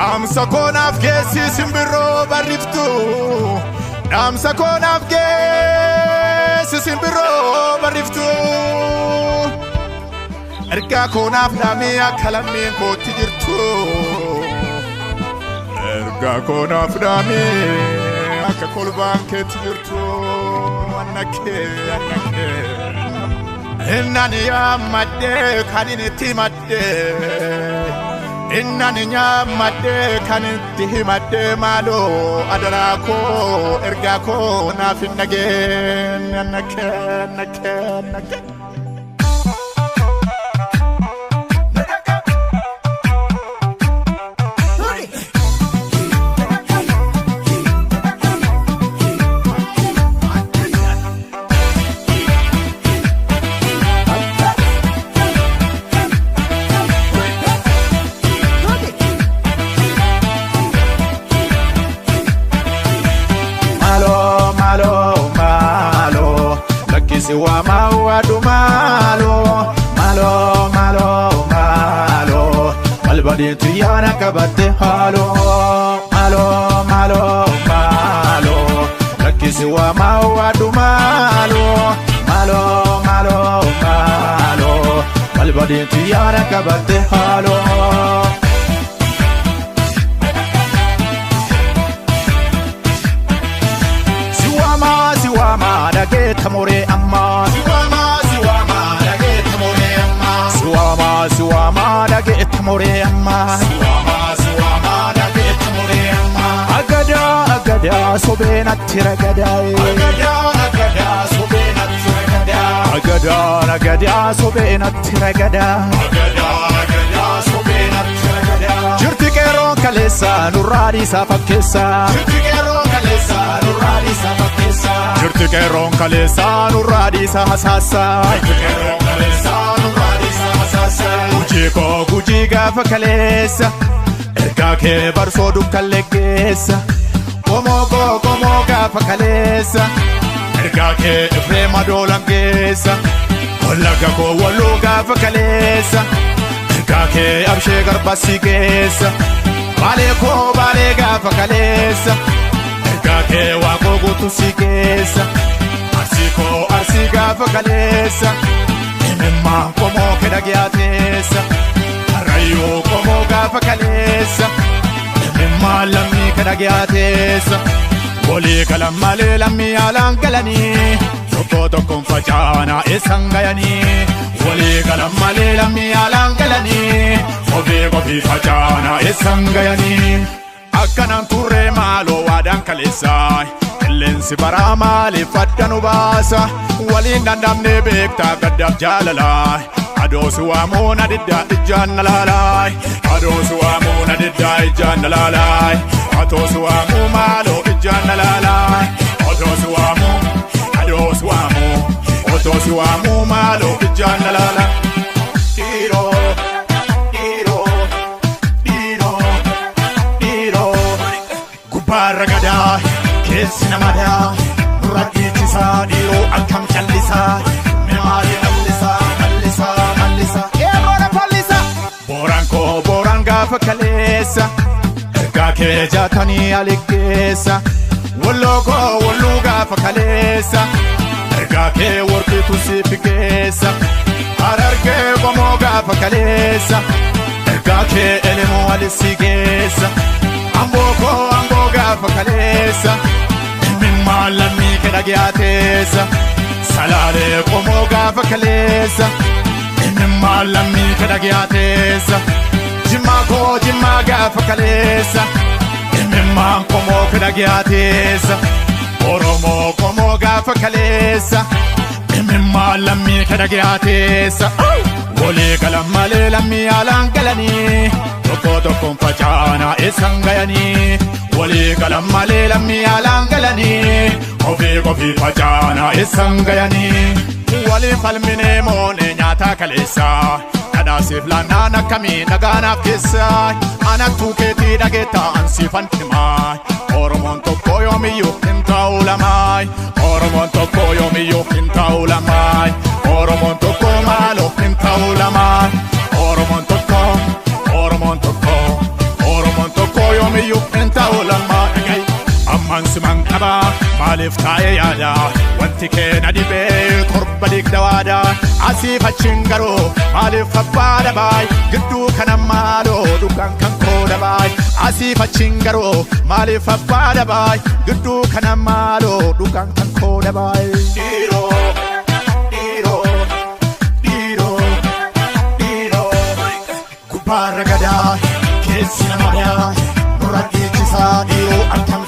Dhaamsa koonaaf geessi simbirroo barriftu. Dhaamsa koonaaf geessi simbirroo barriftu. Ergaa koonaaf dhaamee akka lammiin kootti jirtu. Ergaa koonaaf dhaamee akka kolbaan keetti jirtu. Annakee annakee. Innaan yaammadhee kan inni itti himadhee. Innaan nyaammadhee kan itti himadhee maaloo adaraa koo ergaa koo naaf hin dhageen. Annakee annakee annakee. Malo, malo, malo, lakkisi waama waadu malo, malo, malo, malo, balbadeetu yaana qabatte haalo, malo, malo, malo, lakkisi waama waadu malo, malo, malo, malo, balbadeetu yaana qabatte haalo. Siwama siwama dhageetta moree ammaa. Siwama siwama dhageetta moree ammaa. Siwama siwama dhageetta moree ammaa. Siwama siwama dhageetta moree ammaa. Agadaa agadaa sobee natti ragadaa'e. Agadaa agadaa sobee natti ragadaa. Agadaa agadaa sobee natti ragadaa. Agadaa agadaa sobee natti ragadaa. Jirti qeerroon kaleessa nurraa dhiisaa fakkeessa. Jirti qeerroon kaleessa nurraa dhiisaa fakkeessa. Jirti qeerroon kaleessa nurraa dhiisaa hasaasa. Jirti qeerroon kaleessa nurraa dhiisaa hasaasa. Gujii koo gujii gaafa kaleessa. Ergaa kee barsoo dukkan leggeessa. Qomoo koo qomoo gaafa kaleessa. Ergaa kee Efreema doolan geessa. Wallagga koo walloo gaafa kaleessa. Ergaa kee abshee garbasii geessa. Baalee koo baalee gaafa kaleessa. Ergaa kee waaqoo guutuu si geessa. Arsii koo arsii gaafa kaleessa. Himimmaa qomoo kee dhagiyaateessa. Karrayyuu qomoo gaafa kaleessa. Himimmaa lammii kee dhagiyaateessa. Walii galan malee lammii alaan galanii. Tokko tokkoon facaanaa eessan gayanii. Walii galan malee lammii alaan galanii. Ofii qofii facaanaa eessan gayanii. Akkanaan turre maaloo waadaan kaleessa. Qilleensi baraa maaliif adda nu baasa? Waliin dandamnee beektaa gaddaaf jaalala. Adoosi waamuun adiddaa ijaan na laalaa. Adoosi waamuun adiddaa ijaan na laalaa. Atoosi waamuu maaloo ijaan na laalaa. Otoosi waamuu, adoosi waamuu, otoosi waamuu maaloo ijaan na laalaa. Dhiiroo, dhiiroo, dhiiroo, dhiiroo. Gubbaarra gadaa keessi namadaa nurra dhiichisaa dhiiroo akkam callisaa mimaali dhallisaa dhallisaa dhallisaa qeerroodha fallisaa. Booraan koo booraan gaafa kaleessa ergaa kee jaatanii aliggeessa walloo koo walluu gaafa kaleessa ergaa kee warqiitu siif geessa harargee qomoo gaafa kaleessa ergaa kee elemoo alisii geessa. Amboo koo amboo gaafa kaleessa Himimmaa lammii kee dhagiyaateessa Salaalee qomoo gaafa kaleessa Himimmaa lammii kee dhagiyaateessa Jimmaa koo jimmaa gaafa kaleessa Himimmaan qomoo kee dhagiyaateessa Oromoo qomoo gaafa kaleessa Himimmaa lammii kee dhagiyaateessa Walii galan malee lammii alaan galanii Tokko tokkoon facaanaa eessan gayanii Walii galan malee lammii alaan galanii Ofii qofii facaanaa eessan gayanii Waliin falminee moonee nyaataa kaleessa Dhadhaasiif laannaan akkamii dhagaanaaf keessa Anattuu keetii dhageettaa ansiifan himaa Oromoon tokko yoomiyyuu hin ta'u lamaa Oromoon tokko yoomiyyuu hin ta'u lamaa Oromoon tokko maaloo hin ta'u lamaa Oromoon tokko Oromoon tokko Oromoon tokko. Amaan siman qaba maaliif taa'ee yaada wanti kee na dhibee torba digda waada asiif achiin garuu maaliif abbaa dabaay gidduu kana maaloo dhugaan kan koo dabaay asiif achiin garuu maaliif abbaa dabaay gidduu kana maaloo dhugaan kan koo dabaay. Dhiiroo dhiiroo dhiiroo dhiiroo gubbaarra gadaa keessi nama daa nurra dhiichisaa dhiiroo akkam.